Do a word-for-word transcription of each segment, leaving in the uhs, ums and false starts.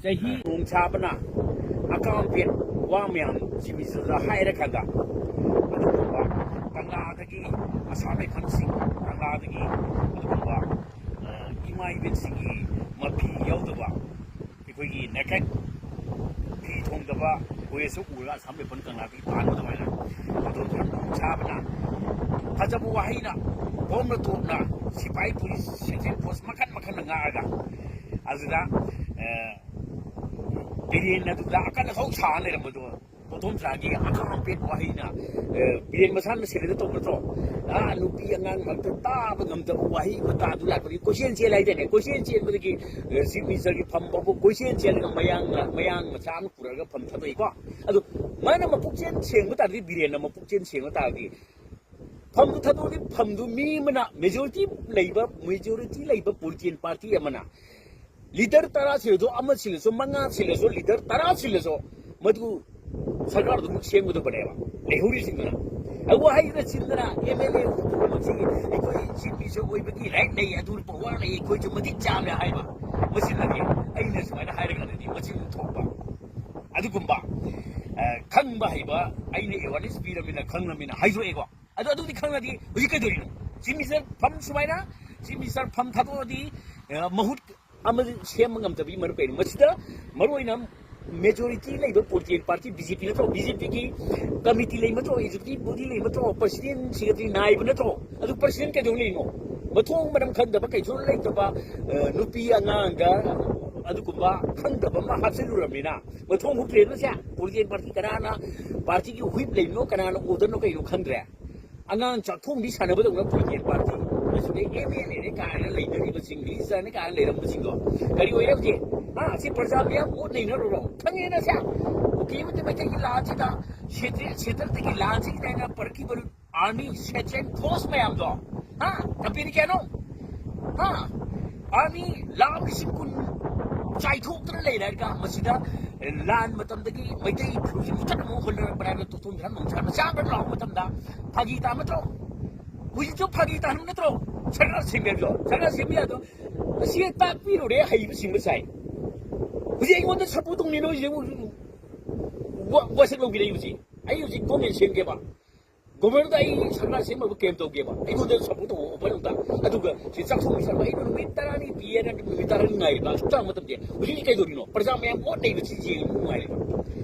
ꯆꯍꯤ ꯅꯣꯡ ꯁꯥꯕꯅ ꯑꯀꯥꯝ ꯄꯦꯠ ꯋꯥ ꯃꯌꯥꯝ ꯆꯤꯃꯤꯆꯗ ꯍꯥꯏꯔꯀꯥꯟꯗ, ꯑꯗꯨꯒꯨꯝꯕ ꯀꯪꯂꯥꯗꯒꯤ ꯑꯁꯥ ꯂꯩꯐꯝꯁꯤꯡ, ꯀꯪꯂꯥꯗꯒꯤ ꯑꯗꯨꯒꯨꯝꯕ, ꯑ, ꯏꯃꯥ ꯏꯕꯦꯟꯁꯤꯡꯒꯤ ꯃꯐꯤ ꯌꯥꯎꯗꯕ, ꯑꯩꯈꯣꯏꯒꯤ ꯅꯦꯀꯦꯠ ꯐꯤ ꯊꯣꯡꯗꯕ ꯋꯦꯁꯁꯨ ꯎꯔꯒ ꯑꯁꯥꯝ ꯔꯥꯏꯐꯜ ꯀꯪꯂꯥꯗꯒꯤ ꯇꯥꯟꯕ ꯑꯗꯨꯃꯥꯏꯅ ꯃꯇꯝꯗꯨꯗ ꯅꯣꯡ ꯁꯥꯕꯅ ꯐꯖꯕ ꯋꯥꯍꯩꯅ ꯄꯣꯝꯅ ꯇꯣꯞꯅ ꯁꯤꯐꯥꯏ ꯄꯨꯂꯤꯁ ꯁꯦꯟꯇ꯭ꯔꯦꯜ ꯐꯣꯔꯁ ꯃꯈꯟ ꯃꯈꯟꯅ ꯉꯥꯛꯑꯒ ꯑꯗꯨꯗ, ꯑ, ꯕꯤꯔꯦꯟ ꯑꯗꯨꯗ ꯑꯀꯟ ꯑꯊꯧ ꯁꯥ ꯂꯩꯔꯝꯕꯗꯣ ꯇꯣꯊꯣꯝ ꯁꯥꯒꯤ ꯑꯈꯥꯡ ꯑꯄꯦꯠ ꯋꯥꯍꯩꯅ, ꯑ, ꯕꯤꯔꯦꯟ ꯃꯁꯥꯅ ꯁꯦꯂꯦꯗ ꯇꯧꯕ ꯅꯠꯇ꯭ꯔꯣ? ꯑ, ꯅꯨꯄꯤ ꯑꯉꯥꯡ ꯃꯔꯛꯇ ꯇꯥꯕ ꯉꯝꯗꯕ ꯋꯥꯍꯩ ꯃꯇꯥ ꯑꯗꯨ ꯂꯥꯛꯄꯗꯒꯤ ꯀꯣꯏꯆꯦꯟ ꯆꯦꯜ ꯍꯥꯏꯗꯅꯦ, ꯀꯣꯏꯆꯦꯟ ꯆꯦꯟꯕꯗꯒꯤ, ꯑ, ꯆꯤꯐ ꯃꯤꯅꯤꯁꯇꯔꯒꯤ ꯐꯝ ꯐꯥꯎꯕ ꯀꯣꯏꯆꯦꯟ ꯆꯦꯜꯂꯒ ꯃꯌꯥꯡ, ꯃꯌꯥꯡ ꯃꯆꯥ ꯑꯃ ꯄꯨꯔꯛꯑꯒ ꯐꯝ ꯊꯥꯗꯣꯛꯏꯀꯣ꯫ ꯑꯗꯣ ꯃꯥꯅ ꯃꯄꯨꯛꯆꯦꯜ ꯁꯦꯡꯕ ꯇꯥꯔꯗꯤ, ꯕꯤꯔꯦꯟꯅ ꯃꯄꯨꯛꯆꯦꯜ ꯁꯦꯡꯕ ꯇꯥꯔꯗꯤ, ꯐꯝꯗꯨ ꯊꯥꯗꯣꯛꯑꯗꯤ ꯐꯝꯗꯨ ꯃꯤ ꯑꯃꯅ, ꯃꯦꯖꯣꯔꯤꯇꯤ ꯂꯩꯕ, ꯃꯦꯖꯣꯔꯤꯇꯤ ꯂꯩꯕ ꯄꯣꯂꯤꯇꯤꯀꯦꯜ ꯄꯥꯔꯇꯤ ꯑꯃꯅ ꯂꯤꯗꯔ ꯇꯔꯥ ꯁꯤꯜꯂꯁꯨ, ꯑꯃ ꯁꯤꯜꯂꯁꯨ, ꯃꯉꯥ ꯁꯤꯜꯂꯁꯨ, ꯂꯤꯗꯔ ꯇꯔꯥ ꯁꯤꯜꯂꯁꯨ, ꯃꯗꯨ ꯁꯔꯀꯥꯔꯗꯨ ꯑꯃꯨꯛ ꯁꯦꯝꯒꯗꯕꯅꯦꯕ ꯂꯩꯍꯧꯔꯤꯁꯤꯡꯗꯨꯅ꯫ ꯑꯗꯨ ꯋꯥꯍꯩꯗꯨꯅ ꯆꯤꯟꯗꯅ ꯑꯦꯝ ꯑꯦꯜ ꯑꯦ ꯍꯨꯝꯐꯨꯃꯛꯁꯤ ꯑꯩꯈꯣꯏ ꯆꯤꯐ ꯃꯤꯅꯤꯁꯇꯔ ꯑꯣꯏꯕꯒꯤ ꯔꯥꯏꯠ ꯂꯩ, ꯑꯗꯨ ꯄꯋꯥꯔ ꯂꯩ, ꯑꯩꯈꯣꯏꯁꯨ ꯃꯇꯤꯛ ꯆꯥꯕ ꯍꯥꯏꯕ꯫ ꯃꯁꯤꯅꯗꯤ ꯑꯩꯅ ꯁꯨꯃꯥꯏꯅ ꯍꯥꯏꯔꯀꯥꯟꯗꯗꯤ ꯃꯆꯤꯟ ꯊꯣꯛꯄ꯫ ꯑꯗꯨꯒꯨꯝꯕ, ꯑ, ꯈꯪꯕ ꯍꯩꯕ ꯑꯩꯅ ꯑꯦꯋꯥꯔꯅꯦꯁ ꯄꯤꯔꯃꯤꯅ ꯈꯪꯂꯃꯤꯅ ꯍꯥꯏꯗꯣꯛꯑꯦꯀꯣ꯫ ꯑꯗꯨ, ꯑꯗꯨꯗꯤ ꯈꯪꯉꯗꯤ ꯍꯧꯖꯤꯛ ꯀꯩꯗꯧꯔꯤꯅꯣ? ꯆꯤꯐ ꯃꯤꯅꯤꯁꯇꯔ ꯐꯝ ꯁꯨꯃꯥꯏꯅ ꯆꯤꯐ ꯃꯤꯅꯤꯁꯇꯔ ꯐꯝ ꯊꯥꯗꯣꯛꯑꯗꯤ, ꯑ, ꯃꯍꯨꯠ ꯑꯃ ꯁꯦꯝꯕ ꯉꯝꯗꯕꯒꯤ ꯃꯔꯝ ꯀꯩꯅꯣ? ꯃꯁꯤꯗ ꯃꯔꯨ ꯑꯣꯏꯅ ꯃꯦꯖꯣꯔꯤꯇꯤ ꯂꯩꯕ ꯄꯣꯂꯤꯇꯤꯀꯦꯜ ꯄꯥꯔꯇꯤ ꯕꯤ ꯖꯦ ꯄꯤ ꯅꯠꯇ꯭ꯔꯣ? ꯕꯤ ꯖꯦ ꯄꯤꯒꯤ ꯀꯃꯤꯇꯤ ꯂꯩ ꯅꯠꯇ꯭ꯔꯣ? ꯑꯦꯛꯖꯤꯀ꯭ꯌꯨꯇꯤꯚ ꯕꯣꯗꯤ ꯂꯩ ꯅꯠꯇ꯭ꯔꯣ? ꯄ꯭ꯔꯁꯤꯗꯦꯟ, ꯁꯦꯀ꯭ꯔꯦꯇꯔꯤ ꯅꯥꯏꯕ ꯅꯠꯇ꯭ꯔꯣ? ꯑꯗꯨ ꯄ꯭ꯔꯁꯤꯗꯦꯟ ꯀꯩꯗꯧ ꯂꯩꯅꯣ? ꯃꯊꯣꯡ ꯃꯔꯝ ꯈꯪꯗꯕ, ꯀꯩꯁꯨ ꯂꯩꯇꯕ, ꯑ, ꯅꯨꯄꯤ ꯑꯉꯥꯡꯗ ꯑꯗꯨꯒꯨꯝꯕ ꯈꯪꯗꯕ ꯑꯃ ꯍꯥꯞꯆꯤꯜꯂꯨꯔꯕꯅꯤꯅ, ꯃꯊꯣꯡ ꯍꯨꯛꯇ꯭ꯔꯦꯗꯅ ꯁꯦ꯫ ꯄꯣꯂꯤꯇꯤꯀꯦꯜ ꯄꯥꯔꯇꯤ ꯀꯅꯥꯅ ꯄꯥꯔꯇꯤꯒꯤ ꯍꯨꯏꯞ ꯂꯩꯕꯅꯣ, ꯀꯅꯥꯅ ꯑꯣꯗꯔꯅꯣ ꯀꯩꯅꯣ ꯈꯪꯗ꯭ꯔꯦ꯫ ꯑꯉꯥꯡ ꯆꯥꯛꯊꯣꯡꯕꯤ ꯁꯥꯟꯅꯕꯗꯧꯅ ꯄꯣꯂꯤꯇꯤꯀꯦꯜ ꯄꯥꯔꯇꯤ, ꯑꯁꯤꯗ ꯑꯦꯝ ꯑꯦꯜ ꯑꯦꯅꯦ ꯀꯥꯏꯅ ꯂꯩꯅꯔꯤꯕꯁꯤꯡ, ꯃꯤꯅꯤꯁꯇꯔꯅꯦ ꯀꯥꯏꯅ ꯂꯩꯔꯝꯕꯁꯤꯡꯗꯣ ꯀꯔꯤ ꯑꯣꯏꯔꯦ ꯍꯧꯖꯤꯛ? ꯑꯥ, ꯁꯤ ꯄ꯭ꯔꯖꯥ ꯃꯌꯥꯝ ꯑꯣꯠ ꯅꯩꯅꯔꯨꯔꯣ꯫ ꯈꯪꯉꯦꯅ ꯁꯦ? ꯀꯨꯀꯤ ꯑꯃꯗꯤ ꯃꯩꯇꯩꯒꯤ ꯂꯥꯟꯁꯤꯗ ꯁꯦꯟꯇ꯭ꯔꯦꯜ ꯁꯦꯟꯇꯔꯗꯒꯤ ꯂꯥꯟꯁꯤꯗ ꯑꯩꯅ ꯄꯔꯛꯈꯤꯕ ꯑꯥꯔꯃꯤ ꯁꯦꯆꯦꯟ ꯐꯣꯔꯁ ꯃꯌꯥꯝꯗꯣ, ꯍꯥ? ꯀꯝꯄꯦꯅꯤ ꯀꯌꯥꯅꯣ? ꯍꯥ? ꯑꯥꯔꯃꯤ ꯂꯥꯈ ꯂꯤꯁꯤꯡ ꯀꯨꯟ ꯆꯥꯏꯊꯣꯛꯇꯅ ꯂꯩꯔꯦ ꯍꯥꯏꯔꯒ ꯃꯁꯤꯗ ꯂꯥꯟ ꯃꯇꯝꯗꯒꯤ ꯃꯩꯇꯩ ꯐꯨꯔꯨꯞꯁꯤ ꯃꯨꯊꯠꯅꯕ ꯍꯣꯠꯅꯔꯛꯄ꯭ꯔꯥ ꯍꯥꯏꯕ ꯇꯣꯊꯣꯝ ꯙꯔꯃ ꯃꯆꯥ ꯃꯆꯥ ꯑꯃ ꯂꯥꯎꯕ ꯃꯇꯝꯗ ꯐꯥꯒꯤ ꯇꯥ ꯅꯠꯇ꯭ꯔꯣ? ꯍꯧꯖꯤꯛꯁꯨ ꯐꯥꯒꯤ ꯇꯥꯍꯟꯕ ꯅꯠꯇ꯭ꯔꯣ? ꯁꯔꯀꯥꯔ ꯁꯦꯝꯕ ꯍꯥꯏꯕꯗꯣ? ꯁꯔꯀꯥꯔ ꯁꯦꯝꯕ ꯌꯥꯗꯣ? ꯑꯁꯤ ꯇꯥꯛꯄꯤꯔꯨꯔꯦ ꯍꯩꯕꯁꯤꯡꯕ ꯁꯥꯏ꯫ ꯍꯧꯖꯤꯛ ꯑꯩꯉꯣꯟꯗ ꯁꯞꯄꯣꯔꯠ ꯇꯧꯅꯤ ꯅꯣꯏꯁꯦ꯫ ꯋꯥ- ꯋꯥꯁꯛ ꯂꯧꯕꯤꯔꯛꯏ ꯍꯧꯖꯤꯛ꯫ ꯑꯩ ꯍꯧꯖꯤꯛ ꯒꯣꯔꯃꯦꯟ ꯁꯦꯝꯒꯦꯕ, ꯒꯣꯕꯔꯅꯔꯗ ꯑꯩ ꯁꯔꯀꯥꯔ ꯁꯦꯝꯅꯕ ꯀꯦꯝ ꯇꯧꯒꯦꯕ, ꯑꯩꯉꯣꯟꯗ ꯁꯞꯄꯣꯔꯠ ꯇꯧꯕ ꯑꯣꯄꯟ ꯑꯝꯇ꯫ ꯑꯗꯨꯒ ꯁꯤ ꯆꯥꯛꯊꯣꯡ ꯆꯥꯕ ꯑꯩꯅ ꯅꯨꯃꯤꯠ ꯇꯔꯥꯅꯤ ꯄꯤꯌꯦꯅ ꯅꯨꯃꯤꯠ ꯇꯔꯥꯅꯤ ꯉꯥꯏꯔꯤꯕ꯫ ꯑꯁꯨꯛ ꯆꯥꯕ ꯃꯇꯝꯗ ꯍꯧꯖꯤꯛꯇꯤ ꯀꯩꯗꯧꯔꯤꯅꯣ? ꯄ꯭ꯔꯖꯥ ꯃꯌꯥꯝ ꯋꯥꯠ ꯂꯩꯕꯁꯤ ꯌꯦꯡꯕ ꯅꯨꯡꯉꯥꯏꯔꯤꯕ꯫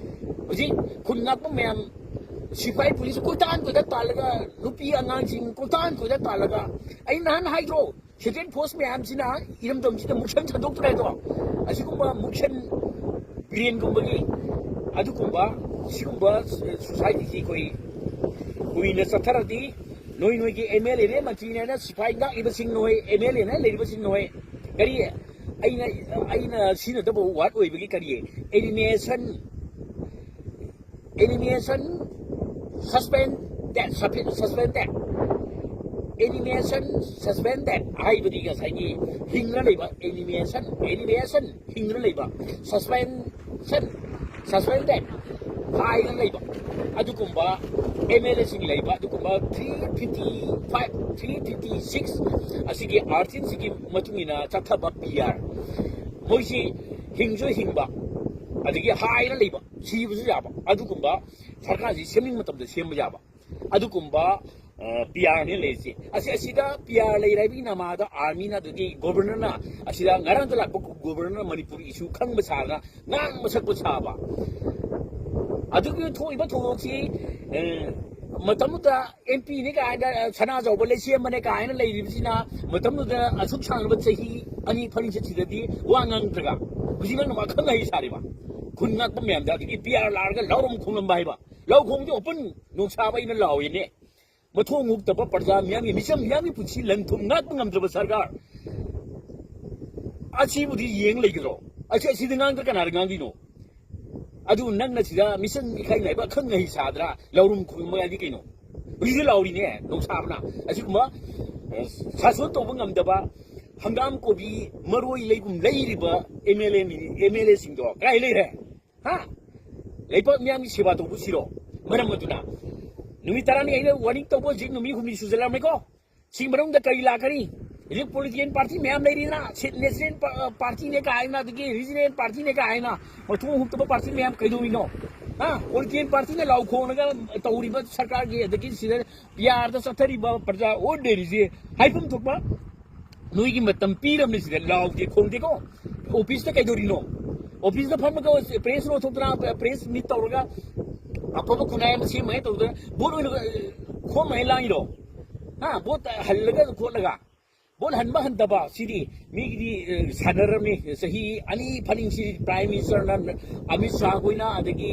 ꯍꯧꯖꯤꯛ ꯈꯨꯟ ꯉꯥꯛꯄ ꯃꯌꯥꯝ, ꯁꯤꯐꯥꯏ ꯄꯨꯂꯤꯁ ꯀꯣꯏꯇꯥꯟ ꯀꯣꯏꯇꯥꯟ ꯇꯥꯜꯂꯒ, ꯅꯨꯄꯤ ꯑꯉꯥꯡꯁꯤꯡ ꯀꯣꯏꯇꯥꯟ ꯀꯣꯏꯇꯥꯟ ꯇꯥꯜꯂꯒ, ꯑꯩ ꯅꯍꯥꯟ ꯍꯥꯏꯗ꯭ꯔꯣ, ꯁꯦꯟꯇ꯭ꯔꯦꯜ ꯐꯣꯔꯁ ꯃꯌꯥꯝꯁꯤꯅ ꯏꯔꯝꯗꯝꯁꯤꯗ ꯃꯨꯛꯁꯟ ꯁꯟꯗꯣꯛꯇ꯭ꯔꯦ ꯍꯥꯏꯗꯣ? ꯑꯁꯤꯒꯨꯝꯕ ꯃꯨꯛꯁꯟ ꯕ꯭ꯔꯦꯟꯒꯨꯝꯕꯒꯤ ꯑꯗꯨꯒꯨꯝꯕ, ꯁꯤꯒꯨꯝꯕ ꯁꯣꯁꯥꯏꯇꯤꯁꯤ ꯑꯩꯈꯣꯏ ꯀꯨꯏꯅ ꯆꯠꯊꯔꯗꯤ, ꯅꯣꯏ ꯅꯣꯏꯒꯤ ꯑꯦꯝ ꯑꯦꯜ ꯑꯦꯅꯦ ꯃꯟꯇ꯭ꯔꯤꯅꯦꯅ ꯁꯤꯐꯥꯏ ꯉꯥꯛꯏꯕꯁꯤꯡ ꯅꯣꯏ, ꯑꯦꯝ ꯑꯦꯜ ꯑꯦꯅ ꯂꯩꯔꯤꯕꯁꯤꯡ ꯅꯣꯏ, ꯀꯔꯤ ꯑꯩꯅ, ꯑꯩꯅ ꯁꯤꯖꯤꯟꯅꯗꯕ ꯋꯥꯔꯗ ꯑꯣꯏꯕꯒꯤ ꯀꯔꯤ animation, animation, suspended, suspended, animation suspended ꯍꯥꯏꯕꯗꯤ ꯉꯁꯥꯏꯒꯤ ꯍꯤꯡꯅ ꯂꯩꯕ animation, animation ꯍꯤꯡꯗꯨꯅ ꯂꯩꯕ, suspension, suspended ꯍꯥꯏꯗꯅ ꯂꯩꯕ, ꯑꯗꯨꯒꯨꯝꯕ ꯑꯦꯝ ꯑꯦꯜ ꯑꯦꯁꯤꯡ ꯂꯩꯕ, ꯑꯗꯨꯒꯨꯝꯕ three fifty five, three fifty six ꯑꯁꯤꯒꯤ ꯑꯥꯔꯇꯤꯀꯜꯁꯤꯒꯤ ꯃꯇꯨꯡ ꯏꯟꯅ ꯆꯠꯊꯕ ꯄꯤ ꯑꯥꯔ, ꯃꯣꯏꯁꯤ ꯍꯤꯡꯁꯨ ꯍꯤꯡꯕ, ꯑꯗꯒꯤ ꯍꯥꯏꯅ ꯂꯩꯕ, ꯁꯤꯕꯁꯨ ꯌꯥꯕ, ꯑꯗꯨꯒꯨꯝꯕ ꯁꯔꯀꯥꯔꯁꯤ ꯁꯦꯝꯅꯤꯡꯕ ꯃꯇꯝꯗ ꯁꯦꯝꯕ ꯌꯥꯕ, ꯑꯗꯨꯒꯨꯝꯕ ꯄꯤ ꯑꯥꯔꯅꯤ ꯂꯩꯔꯤꯁꯦ꯫ ꯑꯁꯤ, ꯑꯁꯤꯗ ꯄꯤ ꯑꯥꯔ ꯂꯩꯔꯦ ꯍꯥꯏꯕꯒꯤ ꯅꯃꯥꯗ ꯑꯥꯔꯃꯤꯅ, ꯑꯗꯒꯤ ꯒꯣꯕꯔꯅꯔꯅ, ꯑꯁꯤꯗ ꯉꯔꯥꯡꯗ ꯂꯥꯛꯄ ꯒꯣꯕꯔꯅꯔ ꯃꯅꯤꯄꯨꯔꯒꯤ ꯏꯁꯨ ꯈꯪꯕ ꯁꯥꯔꯒ ꯉꯥꯡꯕ ꯁꯛꯄ ꯁꯥꯕ, ꯑꯗꯨꯒꯤ ꯊꯣꯛꯏꯕ ꯊꯧꯗꯣꯛꯁꯤ, ꯑ, ꯃꯇꯝꯗꯨꯗ ꯑꯦꯝ ꯄꯤꯅꯤ ꯀꯥꯏꯅ, ꯁꯅꯥꯖꯥꯎꯕ ꯂꯩꯁꯦꯝꯕꯅꯦ ꯀꯥꯏꯅ ꯂꯩꯔꯤꯕꯁꯤꯅ, ꯃꯇꯝꯗꯨꯗ ꯑꯁꯨꯛ ꯁꯥꯡꯂꯕ ꯆꯍꯤ ꯑꯅꯤ ꯐꯔꯤ ꯆꯠꯁꯤꯗꯗꯤ ꯋꯥ ꯉꯥꯡꯗ꯭ꯔꯒ, ꯍꯧꯖꯤꯛꯅ ꯑꯈꯪ ꯑꯍꯩ ꯁꯥꯔꯤꯕ, ꯈꯨꯟ ꯉꯥꯛꯄ ꯃꯌꯥꯝꯗ ꯑꯗꯒꯤ ꯄꯤ ꯑꯥꯔ ꯂꯥꯛꯑꯒ ꯂꯥꯎꯔꯝ ꯈꯣꯡꯂꯝꯕ ꯍꯥꯏꯕ, ꯂꯥꯎ ꯈꯣꯡꯕꯗꯤ ꯑꯣꯄꯟ ꯅꯣꯡꯁꯥꯕ ꯑꯩꯅ ꯂꯥꯎꯏꯅꯦ꯫ ꯃꯊꯣꯡ ꯍꯨꯛꯇꯕ ꯄ꯭ꯔꯖꯥ ꯃꯤꯌꯥꯝꯒꯤ, ꯃꯤꯆꯝ ꯃꯤꯌꯥꯝꯒꯤ ꯄꯨꯟꯁꯤ ꯂꯟ ꯊꯨꯝ ꯉꯥꯛꯄ ꯉꯝꯗ꯭ꯔꯕ ꯁꯔꯀꯥꯔ ꯑꯁꯤꯕꯨꯗꯤ ꯌꯦꯡ ꯂꯩꯒꯗ꯭ꯔꯣ? ꯑꯁꯤ, ꯑꯁꯤꯗ ꯉꯥꯡꯗ꯭ꯔ ꯀꯅꯥꯗ ꯉꯥꯡꯗꯣꯏꯅꯣ? ꯑꯗꯨ ꯅꯪꯅ ꯁꯤꯗ ꯃꯤꯆꯪ ꯃꯤꯈꯥꯏ ꯅꯥꯏꯕ ꯑꯈꯪ ꯑꯍꯩ ꯁꯥꯗ꯭ꯔꯥ? ꯂꯥꯎꯔꯨꯝ ꯈꯨꯔꯨꯝꯕ ꯍꯥꯏꯗꯤ ꯀꯩꯅꯣ? ꯍꯧꯖꯤꯛꯁꯨ ꯂꯥꯎꯔꯤꯅꯦ ꯅꯣꯡꯁꯥꯕꯅ꯫ ꯑꯁꯤꯒꯨꯝꯕ, ꯑ, ꯁꯥꯁꯣꯟ ꯇꯧꯕ ꯉꯝꯗꯕ, ꯍꯪꯒꯥꯝ, ꯀꯣꯕꯤ, ꯃꯔꯣꯏ, ꯂꯩꯒꯨꯝ ꯂꯩꯔꯤꯕ M L A, M L ꯑꯦꯁꯤꯡꯗꯣ ꯀꯥꯏ ꯂꯩꯔꯦ? ꯍꯥ? ꯂꯩꯕꯥꯛ ꯃꯤꯌꯥꯝꯒꯤ ꯁꯦꯕꯥ ꯇꯧꯕꯁꯤꯔꯣ? ꯃꯔꯝ ꯑꯗꯨꯅ ꯅꯨꯃꯤꯠ ꯇꯔꯥꯅꯤ ꯑꯩꯅ ꯋꯥꯔꯅꯤꯡ ꯇꯧꯕ ꯍꯧꯖꯤꯛ ꯅꯨꯃꯤꯠ ꯍꯨꯝꯅꯤ ꯁꯨꯖꯜꯂꯛꯑꯝꯃꯦꯀꯣ꯫ ꯁꯤ ꯃꯅꯨꯡꯗ ꯀꯔꯤ ꯂꯥꯛꯀꯅꯤ? ꯍꯧꯖꯤꯛ ꯄꯣꯂꯤꯇꯤꯀꯦꯜ ꯄꯥꯔꯇꯤ ꯃꯌꯥꯝ ꯂꯩꯔꯤꯅ, ꯁꯤ ꯅꯦꯁꯅꯦꯜ ꯄꯥ-, ꯄꯥꯔꯇꯤꯅꯦ ꯀꯥꯏꯅ, ꯑꯗꯒꯤ ꯔꯤꯖꯅꯦꯜ ꯄꯥꯔꯇꯤꯅꯦ ꯀꯥꯏꯅ ꯃꯊꯣꯡ ꯍꯨꯛꯇꯕ ꯄꯥꯔꯇꯤ ꯃꯌꯥꯝ ꯀꯩꯗꯧꯔꯤꯅꯣ? ꯍꯥ? ꯄꯣꯂꯤꯇꯤꯀꯦꯜ ꯄꯥꯔꯇꯤꯅ ꯂꯥꯎ ꯈꯣꯡꯂꯒ ꯇꯧꯔꯤꯕ ꯁꯔꯀꯥꯔꯒꯤ, ꯑꯗꯒꯤ ꯁꯤꯗ ꯄꯤ ꯑꯥꯔꯗ ꯆꯠꯊꯔꯤꯕ ꯄ꯭ꯔꯖꯥ ꯑꯣꯔꯗꯤꯅꯔꯤꯁꯦ ꯍꯥꯏꯐꯝ ꯊꯣꯛꯄ ꯅꯣꯏꯒꯤ ꯃꯇꯝ ꯄꯤꯔꯕꯅꯤ, ꯁꯤꯗ ꯂꯥꯎꯗꯦ ꯈꯣꯡꯗꯦꯀꯣ꯫ ꯑꯣꯐꯤꯁꯇ ꯀꯩꯗꯧꯔꯤꯅꯣ? ꯑꯣꯐꯤꯁꯇ ꯐꯝꯃꯒ ꯄ꯭ꯔꯦꯁ ꯂꯧꯊꯣꯛꯇꯅ, ꯄ꯭ꯔꯦꯁ ꯃꯤꯠ ꯇꯧꯔꯒ ꯑꯐꯕ ꯈꯨꯟꯅꯥꯏ ꯑꯃ ꯁꯦꯝꯕ ꯍꯥꯏꯅ ꯇꯧꯗꯅ ꯚꯣꯠ ꯑꯣꯏꯅ ꯈꯣꯝꯕ ꯍꯥꯏꯅ ꯂꯥꯡꯉꯤꯔꯣ? ꯍꯥ? ꯚꯣꯠ ꯍꯜꯂꯒ ꯈꯣꯠꯂꯒ ꯚꯣꯠ ꯍꯟꯕ ꯍꯟꯗꯕ ꯁꯤꯗꯤ ꯃꯤꯒꯤꯗꯤ, ꯑ, ꯁꯥꯟꯅꯔꯝꯃꯤ꯫ ꯆꯍꯤ ꯑꯅꯤ ꯐꯥꯅꯤꯡꯁꯤ ꯄ꯭ꯔꯥꯏꯝ ꯃꯤꯅꯤꯁꯇꯔꯅ ꯑꯃꯤꯠ ꯁꯥꯍ ꯈꯣꯏꯅ, ꯑꯗꯒꯤ,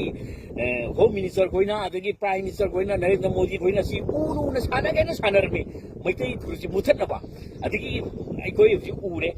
ꯑ, ꯍꯣꯝ ꯃꯤꯅꯤꯁꯇꯔ ꯈꯣꯏꯅ, ꯑꯗꯒꯤ ꯄ꯭ꯔꯥꯏꯝ ꯃꯤꯅꯤꯁꯇꯔ ꯈꯣꯏꯅ, ꯅꯔꯦꯟꯗ꯭ꯔ ꯃꯣꯗꯤ ꯈꯣꯏꯅ ꯁꯤ ꯎꯅ ꯎꯅ ꯁꯥꯟꯅꯒꯦꯅ ꯁꯥꯟꯅꯔꯝꯃꯤ, ꯃꯩꯇꯩ ꯐꯨꯔꯨꯞꯁꯤ ꯃꯨꯊꯠꯅꯕ꯫ ꯑꯗꯒꯤ ꯑꯩꯈꯣꯏ ꯍꯧꯖꯤꯛ ꯎꯔꯦ,